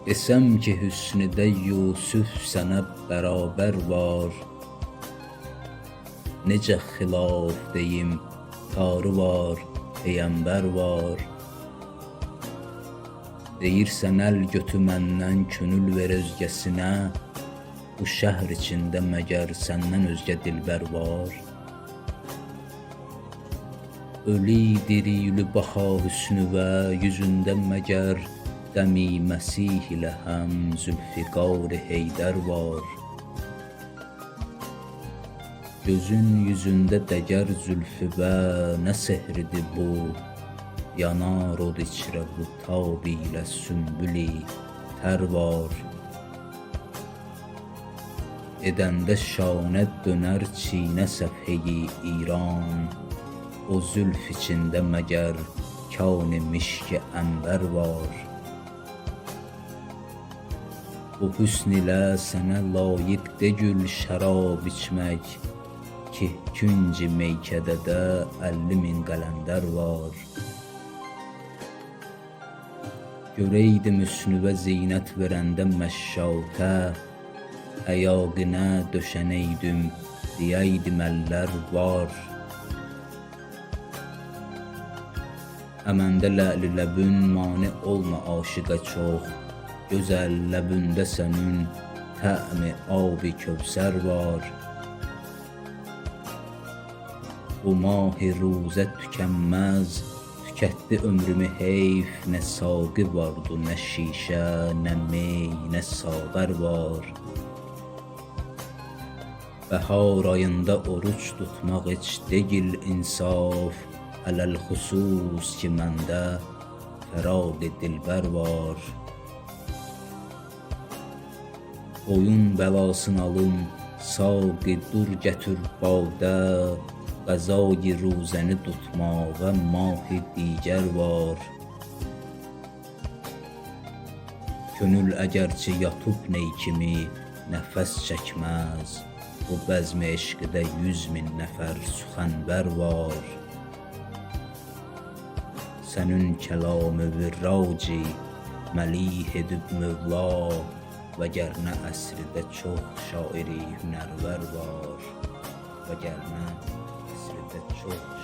Desəm ki hüsnüdə Yusuf sənə bərabər var. Necə xilaf deyim, tarı var, peyğəmbər var. Deyirsən əl götü məndən, könül ver özgəsinə. Bu şəhr içində məgər səndən özgə dilbər var? Ölü diriyülü baxa hüsnüvə, yüzündə məgər dəmi Məsih ilə həm Zülfüqar Heydər var. Gözün yüzündə dəgər zülfüvə, nə sehridir bu? Yanar od içrə bu tab ilə sümbüli tər var. Edəndə şanə dönər çinə səfheyi İran. O zülf içində məgər kan mişk ənbər var. Bu hüsn ilə sənə layiq deyil şərab içmək, ki künc meykədədə 50 min qələndər var. Görəydim hüsnüvə zinət verəndə məşşatə, əyaqinə döşənəydim, deyəydim əllər var. Əməndə lə'l ləbün mane olma aşiqə çox, gözəl ləbündə sənin tə'mi abi Kövsər var. Bu mahi ruzə tükənməz, tükətdi ömrümü heyf, nə saqi vardı, nə şişə, nə mey, nə sağər var. Bəhar ayında oruc tutmaq heç deyil insaf, ələl-xüsus ki məndə fəraq dilbər var. Boyun bəlasın alım, saqi dur gətir badə, qəzayı ruzəni tutmağa mahi digər var. Könül əgərçi yatıb ney kimi nəfəs çəkməz, bu bəzmi eşqdə 100 min nəfər süxənvər var. Sənin kəlamı virraci məlih edib Mövla, vəgərnə əsrdə çox şairi hünərvər var. Vəgərnə əsrdə çox